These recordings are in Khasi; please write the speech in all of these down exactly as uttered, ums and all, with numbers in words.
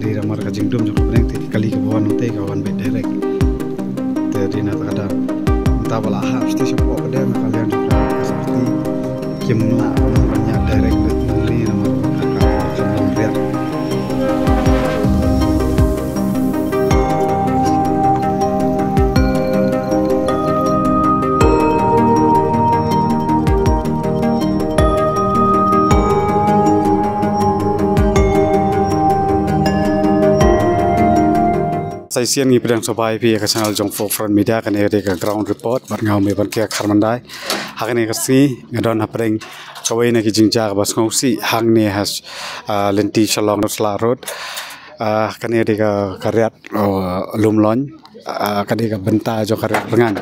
Dei namar ka jingdum jong ka pdeng te ki kali kiba wan te ka wan beit direct. Te dei na kata ka daw mynta ba la hap shisha shapoh ka dei na ka liang jong ka S R T. Kim lah ban ïa direct beit na ri namar ka ka ka ka riat. Sa shisien ngi pdiang sngewbha ïa phi ïa ka channel jong Forefront Media, kane ka dei ka ground report bad nga u Mebankia Kharmandai. Ha kane ka sngi nga don hapdeng kawei na ki jingjia kaba sngewsih hangne ha, ah, lynti Shillong Sla Road. Ah, kane ka dei ka, ka riat, oh, Lumlong. Ah, ka dei ka bynta jong ka riat Rngaiñ.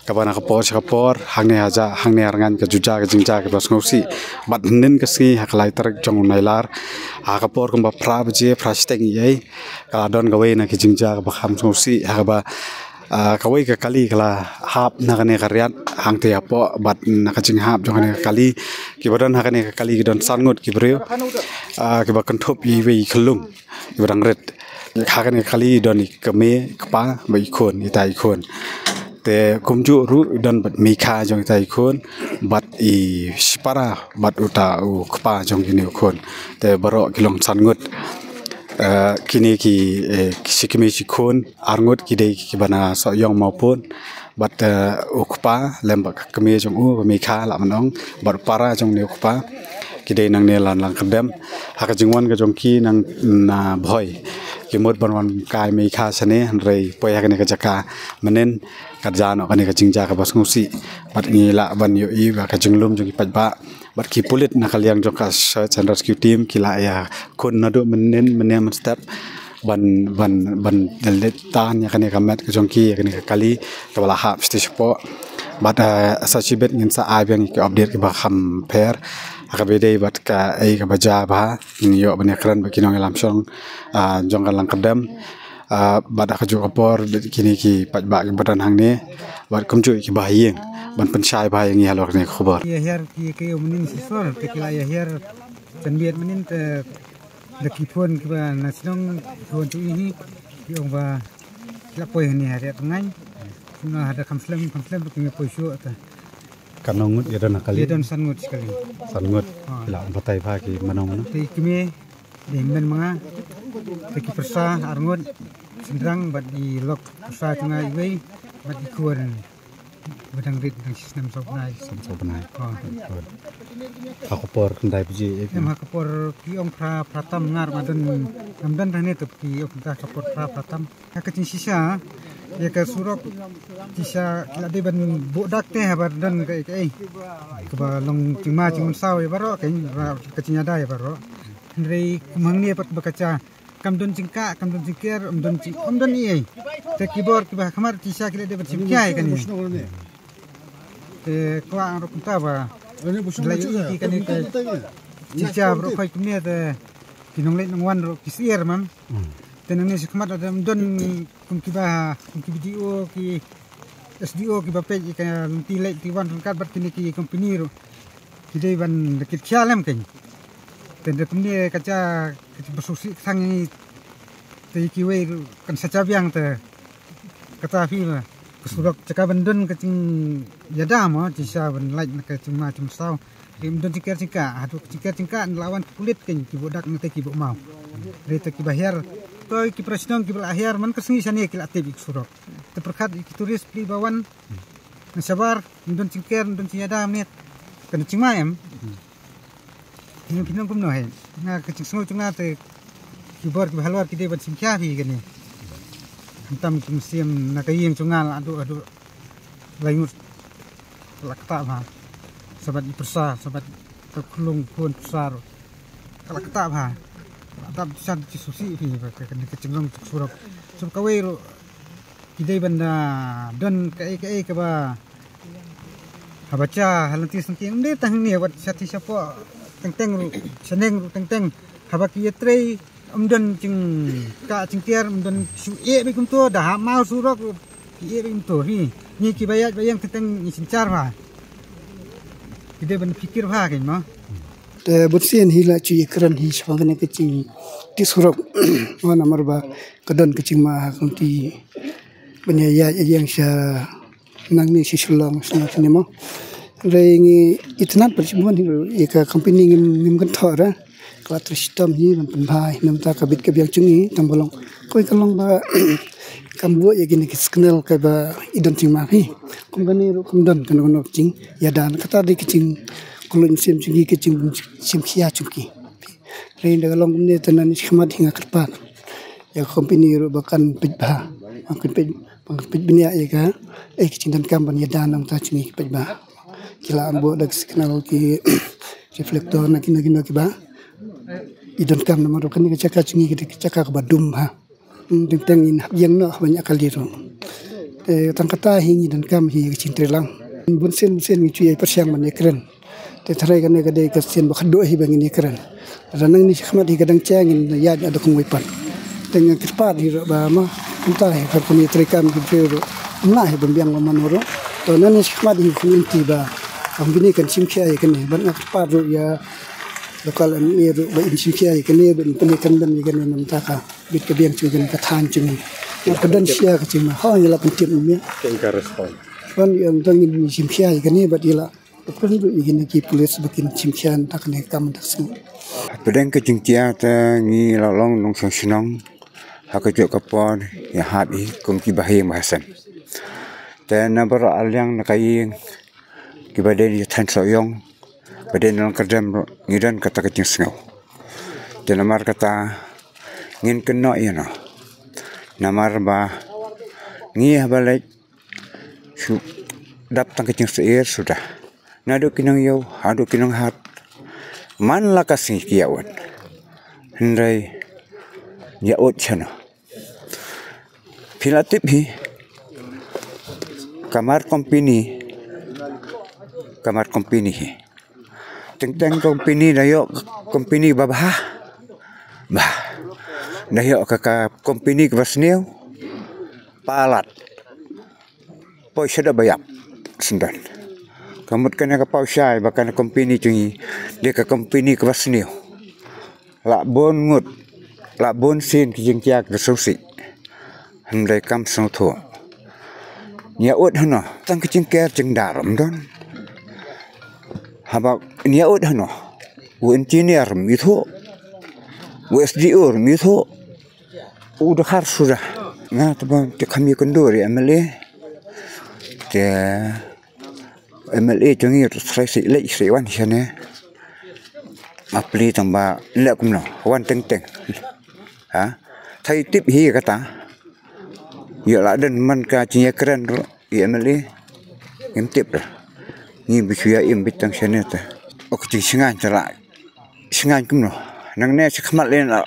Kaba na ka por sha ka por, hangne haja, hangne ha Rngaiñ ka ju jia ka jingjia kaba sngewsih. Bad hynnin ka sngi ha ka lai tarik jong u Nailar, ha ka por kumba phra baje, phra shiteng eiei, ka la don kawei na ki jingjia kaba kham sngewsih, ha kaba, ah, kawei ka kali ka la hap na kane ka riat hangtei hapoh, bad na ka jinghap jong kane ka kali, kiba don ha kane ka kali ki don san ngut ki briew, ah, kiba kynthup ïa iwei i khyllung iba dang rit. Ha kane ka kali don i kmie, kpa bad i khun, itai i khun. Te kumjuh ruh i don bad mei kha jong itai i khun bad i shipara bad uta u kpa jong kine u khun. Te baroh ki long san ngut. Eh, kine ki, eh, ki shi kmie shi khun ar ngut ki dei kiba na Sohiong Mawphun. Bad, eh, u kpa lem bad ka kmie jong u, ba mei kha lah ban ong, bad u para jong une u kpa. Ki dei nangne na Langkyrdem. Ha ka jingwan ka jong ki nang na Bhoi, ki mut ban wan kai mei kha shane, hynrei poi ha kane ka jaka mynnin ka jia noh kane ka jingjia kaba sngewsih. Bad ngi lah ban ïohi ba ka jinglum jong ki paidbah bad ki pulit na ka liang jong ka search and rescue team ki la ïakhun naduh mynnin, mynnin mynstep ban, ban, ban leit tan ïa kane ka met ka jong ki, ïa kane ka kali kaba la hap shisha shapoh. Bad, eh, sa shibit ngin sa ai biang ïa ki update kiba kham pher ha kaba ïadei bad kaei kaba jia bha. Ngin ïoh ban ïakren bad ki nongïalam shong, ah, jong ka Langkyrdem. Ah, bad ha kajuh ka por kine ki paidbah kiba don hangne bad kumjuh kiba ha ïing ban pynshai bha ïa ngi halor kane ka khubor. Ïa hiar ki, ki mynnin shisha te ki la ïa hiar. Tang biang mynnin te da ki phone kiba na shnong, ki phone tu ini, ki ong ba ki la poi hangne ha riat Rngaiñ. Kumno haba kham slem, kham slem ki poi shuh te. Katno ngut ïa don ha kali? Ïa don san ngut shi kali. San ngut. Ha. Ki la batai bha ki mano mano? Te i kmie dei hynmen ma nga. Te ki pyrsa ar ngut, shynrang bad i lok pyrsa jong nga iwei bad i khun ba dang rit dang shi snem saw bnai. Snem saw bnai. Ha. Good. Ha ka por khyndai baje, eh? Em, ha ka por ki ong phra, phra tam nga ruh ngam don, ngam don hangne te ki ong mynta ha ka por phra, phra tam. Ha ka jingshisha ïa ka surok, shisha ki la dei ban buh dak te haba don kaei kaei kaba long jingma jingmynsaw ïa baroh, ka jing, ka jingïada ïa baroh. Hynrei kum hangne pat ba ka jia, kam don jingkah, kam don jingker, ym don jing, ym don ei ei. Te ki bor kiba ha khmat shisha ki la dei ban shim khia ïa kane. Te kwah nga ruh kumta ba la ïohi kane ka jia baroh khoit kumne te ki nongleit nongwan ruh ki syier man. Hmm. Te nangne sha khmat lada ym don kum kiba, kum ki B D O, ki S D O kiba peit ïa ka lynti leit lynti wan ryngkat bad kine ki company ruh ki dei ban da kit khia lem kein. Te da kumne ka jia ka jia ba sngewsih ka sang ïa ngi. Te ïa kiwei ruh kan sa jia biang te. Kata phi ma ka surok jaka ban don ka jingïada mo, shisha ban lait na ka jingma jingmynsaw. Ym don jingker jingkah, haduh ka jingker jingkah la wan ki pulit kein ki buh dak, nangta ki buh maw. Hynrei te kiba hiar, to ki para shnong kiba la hiar man ka sngi shane ki la tip ïa ka surok. Te pyrkhat ïa ki tourist pli ba wan na shabar, ym don jingker, ym don jingïada mynne. Kan jingma em. Phi nong kumno hi? Nga ka jingsngew jong nga te ki bor kiba halor ki dei ban shim khia phi kane. Khamtam ki mynsiem na ka ïing jong nga la haduh haduh lai ngut. Ka la ktah bha. Sa bad i pyrsa, sa bad ka khunlung khun pyrsa ruh. Ka la ktah bha. Ka la dap shan ki sngewsih phi ba ka, kane ka jinglong jingsurok. Shuh kawei ruh ki dei ban da don kaei kaei kaba haba jia ha lynti syngkien, ym dei tang hangne, wat shatei shapoh teng teng ruh, shaneng ruh teng teng. Haba ki ïatrei ym don jingkah jingker, ym don shu ïeh beit kumto, da hap maw surok ruh ki ïeh beit kumto. Ngi, ngi kiba ïaid ba ïeng teng teng ngi synshar bha. Ki dei ban phikir bha kein mo. Te bun sien hi la shu ïakren hi shaphang kane ka jingtih surok. Namar ba ka don ka jingma ha ka lynti ban ïa ïaid ïa ïeng sha nangne sha Shillong sha nangne mo. Hynrei ngi itynnad pat shibun hi ïa ka company ngim ngim kynthoh re. Ka la trei shitom hi ban pynbha hi namar ka bit ka biang jong ngi tang ba long. Kawei ka long ba kam buh ïa kine ki signal kaba i don jingma hi. Kum kane ruh kam don kano kano ka jingïada, kata dei ka jingkylluid mynsiem jong ngi, ka jingshim khia jong ki. Hynrei da ka long kumne te nangne shakhmat hi nga kyrpad ïa ka company ruh ba kan peit bha, ba kan peit, ba kan peit bniah ïa ka, eh, ka jingdonkam ban ïada na ka bynta jong ngi, ka peit bha. Ki la buh da ki signal, ki reflector na kino kino kiba i donkam namar ba kane ka jaka jong ngi ka dei ka jaka kaba dum bha. Hmm, teng teng ngin hap ïeng noh ban ïa kali ruh. Te tang kata hi ngi donkam hi ka jingtrei lang. Bun sien bun sien ngi shu ïa pyrshang ban ïakren. Te hynrei kane ka dei ka sien ba khatduh hi ba ngin ïakren. Lada nangne shakhmat hi ka dang jia ngin ïaid noh da kumwei pat. Te nga kyrpad hi ruh ba ma kumta hi ka company treikam ki briew ruh, ym lah hi ban biang ïa mano ruh. To nangne shakhmat hi ka community ba company kan shim khia ïa kane, bad nga kyrpad ruh ïa local M L A ruh ba in shim khia ïa kane, ba in pynïakren ïa kane namar ka bit ka biang jong kane ka thaiñ jong ngi. Namar ka don shisha ka jingma, ho ngi la pyntip ïa. Wan ïa ngin shim khia ïa kane bad ïa la pynrung ïa kine ki police ba kin shim khia ïa kane ka kam da ka sngi. Hapdeng ka jingjia te ngi la long nongshong shnong ha kajuh ka por, ïa hap hi kum ki bahaïing bahasem. Te na baroh arliang na ka ïing, kiba dei na thaiñ Sohiong, ba dei na Lyngkyrdem ruh ngi don kata ka jingsngew. Te namar kata ngin kynnoh ïa no. Namar ba ngi haba leit shu dap tang ka jingsyier suda. Naduh ki nongïew haduh ki nonghad, man la ka sngi ki ïa ud. Hynrei ïa ud shano? Phi la tip hi, ka mar company, ka mar company hi. Teng teng company da ïoh company ba bha, bha. Da ïoh ka, ka company kaba sniew, palat. Poi sha da ba ïap. Sngewdon. Ka mut kane ka paw shai ba kane company jong ngi dei ka company kaba sniew. La bun ngut, la bun sien ki jingkhia kiba sngewsih. Hynrei kam sngewthuh. Ïa ud hano, tang ki jingker jingdar ym don. Haba ïa ud hano, u engineer ym ithuh, u S D O ym ithuh. U dkhar suda. Nga te ba te kham ïakynduh ïa M L A. Te M L A jong ngi ruh trai sih leit sih wan shane. Nga plie tang ba leh kumno, wan teng teng. Ha? Thai tip hi kata. Ïa la don man ka jingïakren ruh ïa M L A. Ngim tip ruh. Ngi ba shu ïa im beit tang shane te. Ok, jingsngewsih te la. Sngewsih kumno. Nangne shakhmat lei na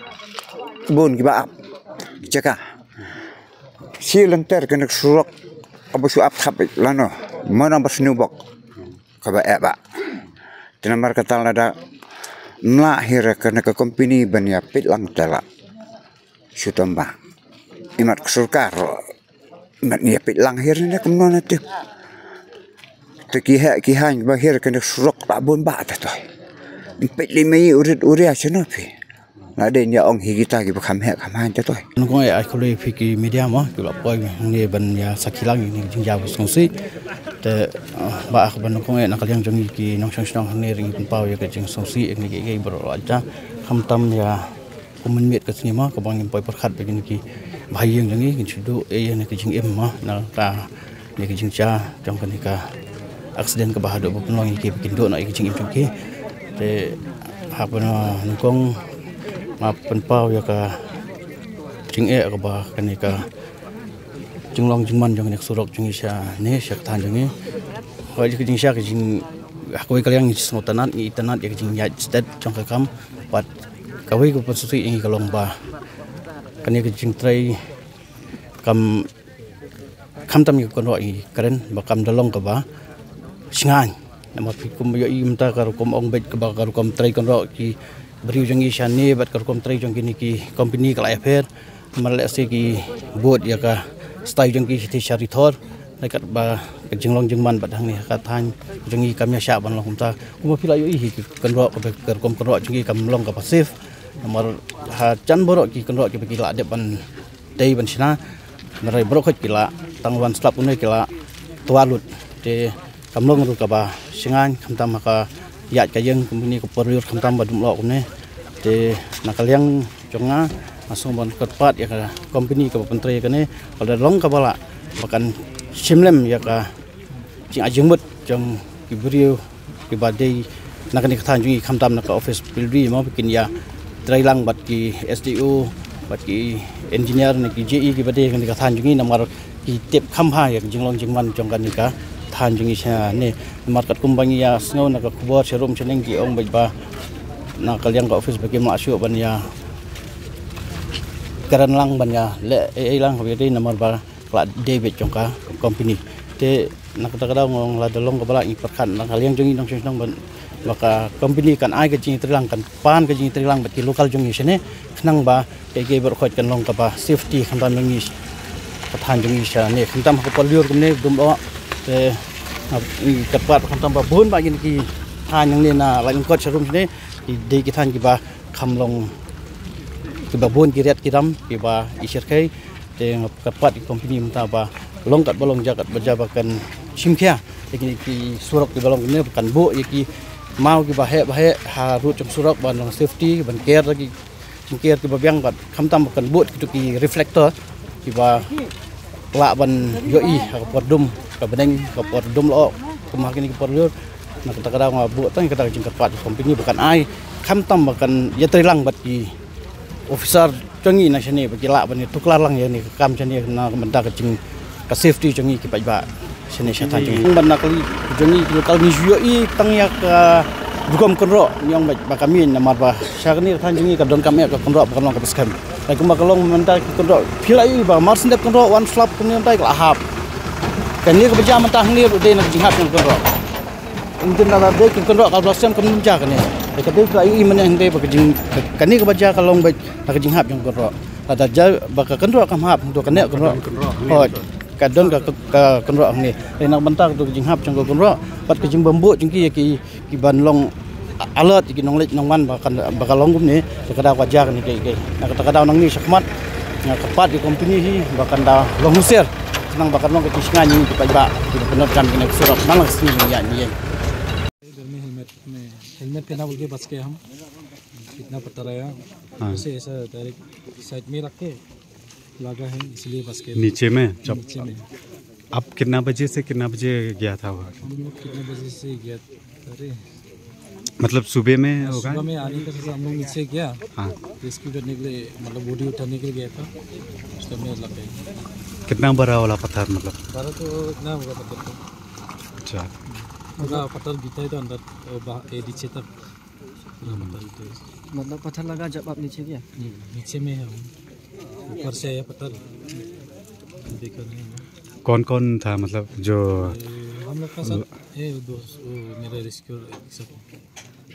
bun kiba ap jaka. Shi lynter kane ka surok kaba shu ap thap lano. Mano ba sniew bok kaba eh ba. Te namar kata lada ym lah hi re kane ka company ban ïa peit lang te la. Shu tang ba imat ka sorkar imat ngi ïa peit lang hi re ne kumno na tip. Te ki heh ki haiñ ba hi re kane ka surok la bun ba te toi. Peit lei mei u rit u ria shano phi. La dei ïa ong hi kita kiba kham heh kham haiñ te toi. Nyngkong eh ai khublei phi ki media mo kiba la poi hangne ban ïa sakhi lang ïa kine ki jingjia ba sngewsih. Te, ah, ba ah ban nyngkong eh na ka liang jong ngi ki nongshong shnong hangne ruh ngi pynpaw ïa ka jingsngewsih ïa kine kiei kiei baroh la jia. Khamtam ïa kum mynmiet ka sngi mo kaba ngim poi pyrkhat ba kine ki bahaïing jong ngi kin shu duh eh ïa kane ka jingim mo na ka ne ka jingjia jong kane ka accident kaba haduh ba pynlong ïa ki ba kin duh noh ïa ka jingim jong ki. Te haba nyngkong nga pynpaw ïa ka jingeh kaba kane ka jinglong jingman jong kane ka surok jong ngi shane sha ka thaiñ jong ngi. Hooid, ïa ka jingshai ka jing, ha kawei ka liang ngi sngewtynnat, ngi itynnat ïa ka jingïaid stet jong ka kam. Bad kawei ka pynsngewsih ïa ngi ka long ba kane ka jingtrei kam, khamtam ïa ka kynroh ïa ngi kren ba kam da long kaba shngaiñ. Namar phi kum ïohi mynta ka rukom ong beit kaba ka rukom trei kynroh ki briew jong ngi shane bad ka rukom trei jong kine ki company ka la ïapher. Namar lehse ki bud ïa ka style jong ki sha Ri Thor. Kat ba ka jinglong jingman bad hangne ha ka thaiñ jong ngi kam ïa shah ban long kumta. Kumba phi la ïohi hi ki kynroh kaba ka rukom kynroh jong ngi kam long kaba safe. Namar ha jan baroh ki kynroh kiba ki la dep ban tei ban shna. Hynrei baroh khoit ki la tang wan slap une ki la twa lut. Te kam long ruh kaba shngaiñ khamtam ha ka ïaid ka ïeng company ka por lyiur khamtam ba dum lok kumne. Te na ka liang jong nga nga sngewbha ban kyrpad ïa ka company kaba pyntrei ïa kane, lada long kaba lah ba kan shim lem ïa ka jingai jingmut jong ki briew kiba dei na kane ka thaiñ jong ngi khamtam na ka office building mo ba kin ïa treilang bad ki S D O bad ki engineer ne ki J E kiba dei na kane ka thaiñ jong ngi namar ki tip kham bha ïa ka jinglong jingman jong kane ka thaiñ jong ngi shane. Namar katkum ba ngi ïa sngew na ka khubor sharum shaneng ki ong bad ba na ka liang ka office ba kim lah shuh ban ïa kren lang ban ïa leh ei ei lang kaba ïadei namar ba ka la dei beit jong ka company. Te na kata ka daw nga ong lada long kaba lah ngi pyrkhat na ka liang jong ngi nongshong shnong ban ba ka company kan ai ka jingtreilang, kan pan ka jingtreilang bad ki local jong ngi shane khnang ba kaei kaei baroh khoit kan long kaba safety khamtam jong ngi, ka thaiñ jong ngi shane khamtam ha ka por lyiur kumne dum lok. Te nga kyrpad khamtam ba bun ba kin ki thaiñ nangne na Laitumkot sharum shane ki dei ki thaiñ kiba kham long kiba bun ki riat ki ram kiba i shyrkhei. Te nga kyrpad ïa ki company mynta ba long kat ba long, jia kat ba jia ba kan shim khia ïa kine ki surok kiba long kine ba kan buh ïa ki maw kiba heh ba heh ha rud jong surok ban long safety ban ker da ki jingker kiba biang bad khamtam ba kan buh kito ki reflector kiba lah ban ïohi ha ka por dum ka bneng ka por dum lok kumba kine ki por lyiur. Na kata ka daw nga buh tang ïa kata ka jingkyrpad ïa ki company ba kan ai khamtam ba kan ïatreilang bad ki officer jong ngi na shane ba ki lah ban ïa tuklar lang ïa kane ka kam shane na ka bynta ka jing ka safety jong ngi ki paidbah shane sha thaiñ jong ngi. Ban na kali jong ngi ki local ngi ju ïohi tang ïa ka rukom kynroh ngi ong ba ka mih namar ba sha kane ka thaiñ jong ngi ka don kam eh ka kynroh ba ka long kaba skhem. Te kumba ka long mynta ki kynroh phi la ïohi ba mar shen dep kynroh wan slap kumne mynta ka la hap. Kane kaba jia mynta hangne ruh dei na ka jinghap jong ka kynroh. Ynda la dei ka kynroh ka la shem kam nym jia kane. Te ka dei phi la ïohi mynne hynrei ba ka jing kane kaba jia ka long ba na ka jinghap jong ka kynroh. Lada jia ba ka kynroh kam hap hangto kane ka kynroh. Hooid ka don ka ka kynroh hangne. Te na ka bynta kato ka jinghap jong ka kynroh bad ka jingbymbuh jong ki ïa ki ki ban long alert ïa ki nongleit nongwan ba kan ba ka long kumne. Te ka daw ka jia kane kaei kaei na kata ka daw nangne shakhmat nga kyrpad ïa ki company hi ba kan da long husiar khnang ba kan long ka jingshngaiñ ïa ki paidbah kiba pyndonkam kine ki surok man la ka sngi ïa ngi. इधर में हेलमेट में हेलमेट पहना बोल के बच गए हम। कितना पत्थर आया। हाँ। उसे ऐसा डायरेक्ट साइड में रख के लगा है, इसलिए बच गए। नीचे में जब नीचे में। आप कितना बजे से कितना बजे गया था वहाँ? हम लोग कितने बजे से गया था? अरे, मतलब सुबह में होगा? सुबह में आने का जैसे हम लोग नीचे गया, हाँ। रेस्क्यू करने के लिए, मतलब बॉडी उठाने के लिए गया था। उस टाइम में लग गया। कितना बड़ा वाला पत्थर मतलब? बड़ा तो इतना होगा पत्थर तो। अच्छा। पूरा पत्थर गिरता है तो अंदर, अ, बा-, ए, नीचे तक। पूरा पत्थर गिरता है। मतलब पत्थर लगा जब आप नीचे गया? हम्म, नीचे में है हम। ऊपर से आया पत्थर। देखा नहीं हम। कौन कौन था मतलब जो ए, हम लोग का साथ, ए, दोस्त, वो मेरा रेस्क्यू सब।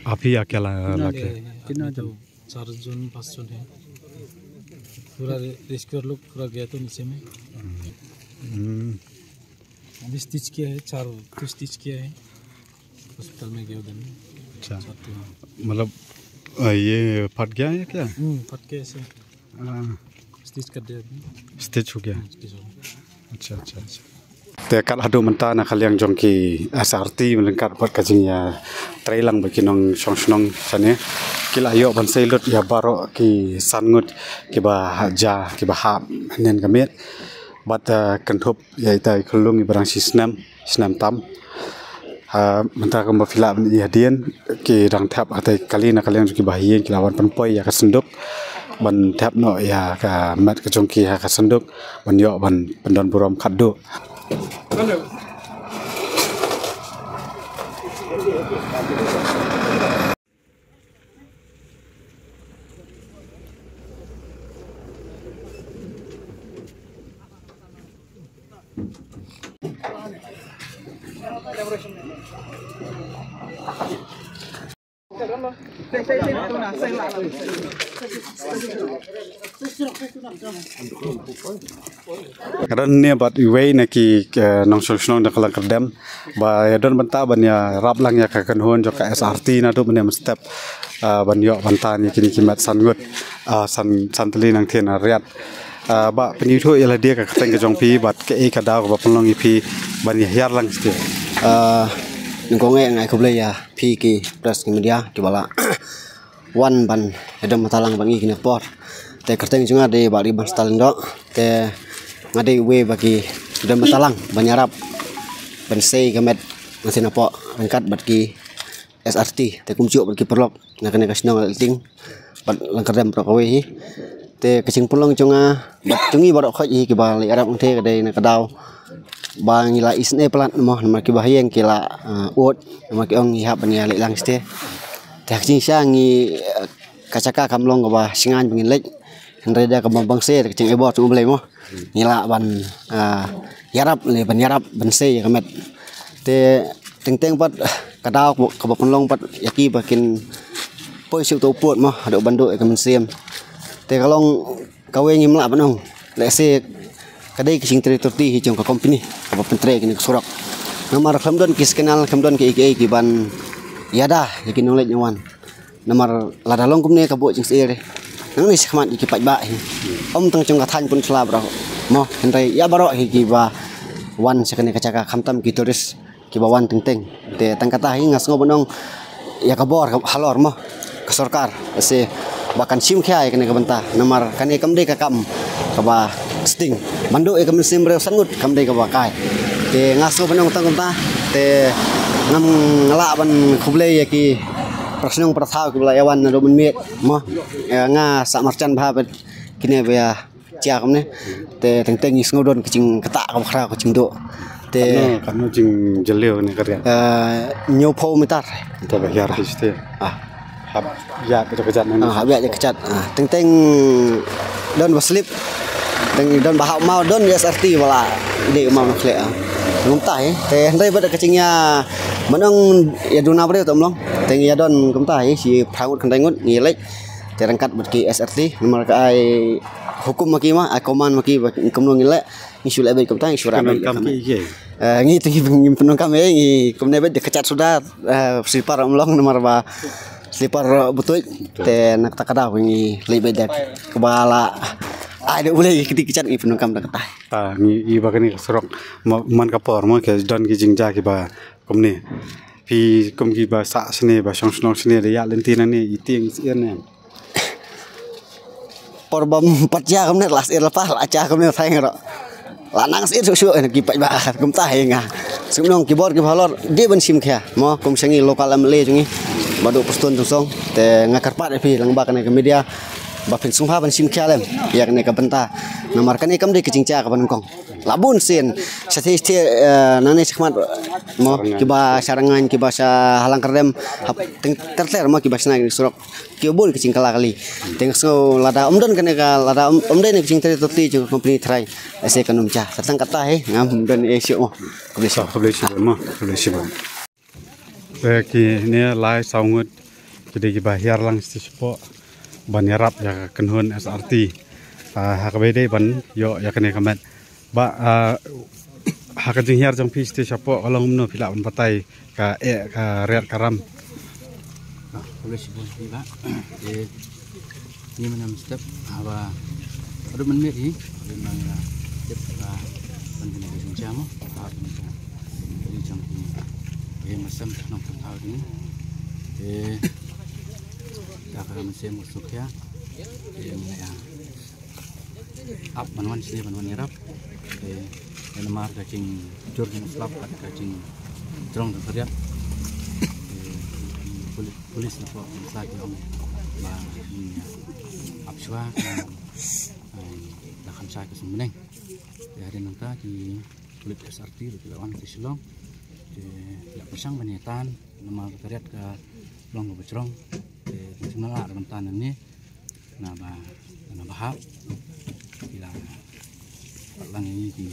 आप ही अकेला कितना लगे? कितना जन? चार जन, पाँच जन है। पूरा रे-, रेस्क्यूअर लोग पूरा गया तो नीचे में। हम्म। अभी स्टिच किया है, चार तो स्टिच किया है। हॉस्पिटल में गया उधर में। अच्छा। चार तो। मतलब, अ, ये फट गया है क्या? हम्म, फट गया ऐसे। हाँ। स्टिच कर दिया अभी। स्टिच हो गया? हम्म, स्टिच हो गया। अच्छा, अच्छा, अच्छा। Te kat haduh mynta na ka liang jong ki S R T mynta kat bad ka jingïatreilang bad ki nongshong shnong shane ki la ïoh ban sei lut ïa baroh ki san ngut kiba jia kiba hap hynnin ka miet bad, eh, kynthup ïa ita i khyllung iba dang shi snem, snem tam. Ha, mynta kumba phi lah ban ïohi hadien ki dang thep ha tai kali na ka liang jong kiba ha ïing ki la wan pynpoi ïa ka synduk ban thep noh ïa ka met ka jong ki ha ka synduk ban ïoh ban pyndon burom khatduh. Ka don ne bad iwei na ki, eh, nongshong shnong da ka Langkyrdem ba ïa don bynta ban ïarap lang ïa ka kynhun jong ka S R T naduh mynne mynstep, ah, ban ïoh bynta ïa kine ki met san ngut, ah, san, san tylli nangtei na riat. Ah, Bah, pynithuh ïa lade ka kyrteng ka jong phi bad kaei ka daw kaba pynlong ïa phi ban ïa hiar lang shatei. Ah, nyngkong eh nga ai khublei ïa phi ki press ki media kiba la wan ban ïadon bynta lang bad ngi kine ki por. Te kyrteng jong nga dei Bah Riban Stalin Doh. Te nga dei uwei ba ki don bynta lang ban ïarap ban sei ka met nangtei napoh ryngkat bad ki S R T. Te kumjuh bad ki paralok na kane ka shnong Laiting bad Langkyrdem baroh kawei hi. Te ka jingpynlong jong nga bad jong ngi baroh khoit hi kiba la ïarap nangtei ka dei na ka daw ba ngi la isynei palat mo, namar kiba ha ïing ki la, ah, ud, namar ki ong ngi hap ban ïa leit lang shatei. Te ha ka jingshisha ngi, eh, ka jaka kam long kaba shngaiñ ba ngin leit. Hynrei da kaba bang seh ka jingïabor jong U Blei mo, ngi lah ban, ah, ïarap, leh ban ïarap ban sei ïa ka met. Te teng teng pat ka daw kaba pynlong pat ïa ki ba kin poi sha uto u pud mo haduh ban duh ïa ka mynsiem. Te ka long kawei ngim lah ban ong, lehse ka dei ka jingtrei turti hi jong ka company kaba pyntrei kane ka surok. Namar khlem don ki signal, khlem don kiei kiei ki ban ïada ïa ki nongleit nongwan. Namar lada long kumne ka buh jingsyier nangne shakhmat ïa ki paidbah hi, ym tang jong ka thaiñ Pynursla baroh mo, hynrei ïa baroh hi kiba wan sha kane ka jaka, khamtam ki tourist kiba wan teng teng. Te tang kata hi nga sngew ban ong ïa ka bor halor mo ka sorkar, lehse ba kan shim khia ïa kane ka bynta, namar kane kam dei ka kam kaba sting. Ban duh ïa ka mynsiem briew san ngut kam dei kaba kai. Te nga sngew ban ong tang kumta. Te ngam, nga lah ban khublei ïa ki para shnong para thaw kiba la ïa wan naduh mynmiet mo. Ïa nga sah marjan bha bad kine ba ïa jia kumne. Te teng teng ngi sngew don ka jingktah kaba khraw, ka jingduh. Te katno, katno jingjylliew ne ka riat? Eh, hynñiewphew meter. Te ba hiar phi shatei. Ah. Hap ïaid ka jaka jat ne? Ah, hap ïaid ka jaka jat. Ah, teng teng don ba slip. Teng don ba hap maw, don ïa S R T ba la dei maw na khleh, ah. Kumta hi. Te hynrei bad ka jingïa ban ong ïa duna briew tam long. Teng ïa don kumta hi, shi phra ngut khyndai ngut ngi leit. Te ryngkat bad ki S R T, namar ka ai hukum ma ki ma, ai command ma ki ba kumno ngin leh, ngi shu leh beit kumta, ngi shu rah beit. Pyndonkam ki ei? Eh, ngi te ngi pyn-, ngi pyndonkam ei, ngi kumne beit da kjat suda, eh, slipper ym long namar ba slipper butut. Te na kata ka daw ngi leit beit da kaba la ai da U Blei, ki kjat ngi pyndonkam da kata. Ah, ngi i ba kane ka surok ma-, man ka por mo ki don ki jingjia kiba kumne. Phi kum kiba sah shane ba shong shnong shane da ïa lynti nangne i tieng sien ne. Por bym pat jia kumne la sien la pa la jia kumne thang ro. La nang sien shuh shuh ne ki paidbah kumta hi nga. Sngewbha ki bor kiba halor dei ban shim khia mo, kum sha ngi local M L A jong ngi Bah Duh Prestone Tynsong. Te nga kyrpad ïa phi lang ba kane ka media ba phin sngewbha ban shim khia lem ïa kane ka bynta. Namar kane kam dei ka jingjia kaba nyngkong. La bun sien shatei shatei, eh, nangne shakhmat mo, kiba sha Rangaiñ, kiba sha Langkyrdem, hap teng ter ter mo kiba shna kine ki surok. Ki bun ki jingkylla kali. Te nga sngew lada ym don kane ka, lada ym, ym dei ne ka jingtrei turti jong ka company tharai, lehse kan ym jia. Tang kata hi ngam don ei shuh mo. Khublei shibun. Khublei shibun mo. Khublei shibun. Te kine lai saw ngut ki dei kiba hiar lang shatei shapoh ban ïarap ïa ka kynhun S R T. Ah, ha kaba ïadei ban ïoh ïa kane ka met. Bah, ah, ha ka jinghiar jong phi shatei shapoh ka long kumno, phi lah ban batai ka eh ka riat ka ram? Ah, khublei shibun ïa phi Bah. Eh, ngi mynne mynstep haba haduh mynmiet hi, haduh mynmiet hi tip ba ban kane ka jingjia mo, ba ban ka jong ki, eh, masem nong ka thaw ni. Eh, ka ka mynsiem u suk ïa. Eh, ngi ïa ap ban wan shane ban wan ïarap. Te namar ka jingjur jingslap bad ka jingjrong jong ka riat, te puli-, police na pdeng Pynursla ki ong ba ngin ïa ap shuwa, eh, da khamshai ka sngi bneng. Te hadien nangta ki pulit S R T ruh ki la wan ki Shillong. Te ki la pyrshang ban ïa tan namar ka riat ka long kaba jrong. Te ki la lah ban tan nangne. Naba, naba hap ki la pat lang ïa ngi ki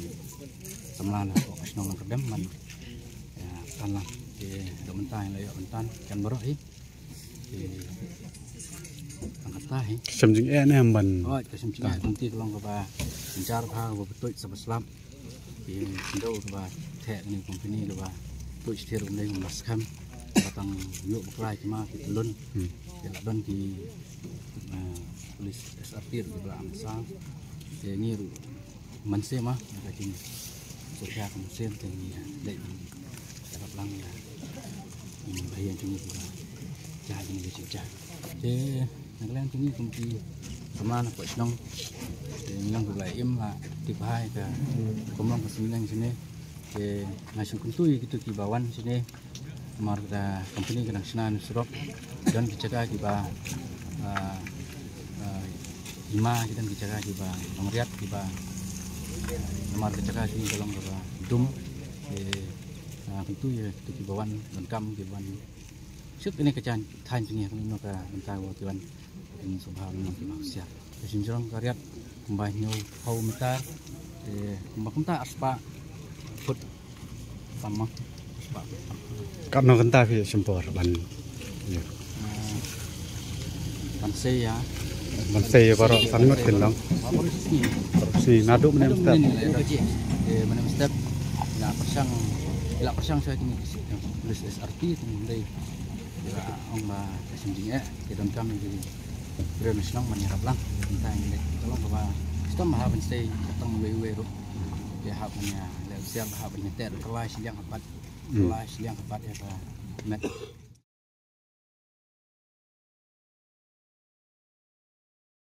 samla na ka shnong Langkyrdem ban ïa tan lang. Te haduh mynta ngi la ïoh ban tan jan baroh hi. Tang kata hi. Ka shem jingeh ne em ban. Oh, ka shem jingeh, kumta ka long kaba jar bha, kaba tuid sa ba slap. Ki khyndew kaba theh kane company kaba tuid stir kumne kumba skhem. Ba tang ïoh bakla ki ma ki tylun. Hmm. Ki la don ki, eh, police S R T kiba la am sa. Te ngi ruh Mynsiem ma, ka jingsohkhia ka mynsiem te ngi leh ban ïarap lang ïa, mm, ba ïa jong ngi ba jah jong ngi ba jia. Te na ka liang jong ngi kum ki samla na pdeng shnong, te ngi long kiba la im la tip bha ïa ka, kum long ka seng leng jong ngi. Te nga shu kyntu ïa kito kiba wan shane. Namar ka company ka dang shna na surok, don ki jaka kiba, ah, ah, hima, ki don ki jaka kiba long riat kiba, namar ka jaka ki ka long kaba dum. Te, ah, kyntu ïa kito kiba wan donkam, kiba wan suk ine ka jan thaiñ jong ngi, kano ka bynta ba ki wan. Kin sngewbha ban ïa ki ma husiar. Ka jingjrong ka riat kumba hynñiew phew meter, eh, kumba kumta arspah foot. Tang ma arspah foot. Katno kynta phi shim por ban ïa? Eh, ban sei ïa. Ban sei ïa baroh san ngut kin long. Baroh shi. Baroh shi. Naduh mynne mynstep. Mynne mynstep. Eh, mynne mynstep. La pyrshang, la pyrshang sha kine ki police S R T kine dei. Ïa, ong ba ka shem jingeh, ki donkam ïa ki briew na shnong ban ïarap lang. Mynta ngi leh ka long kaba shitom ba hap ban sei, ka tang uwei uwei ruh. Ki hap ban ïa leh husiar ba hap ban ïa teh kylla shiliang habat. Hmm. Kylla shiliang habat ïa ka met.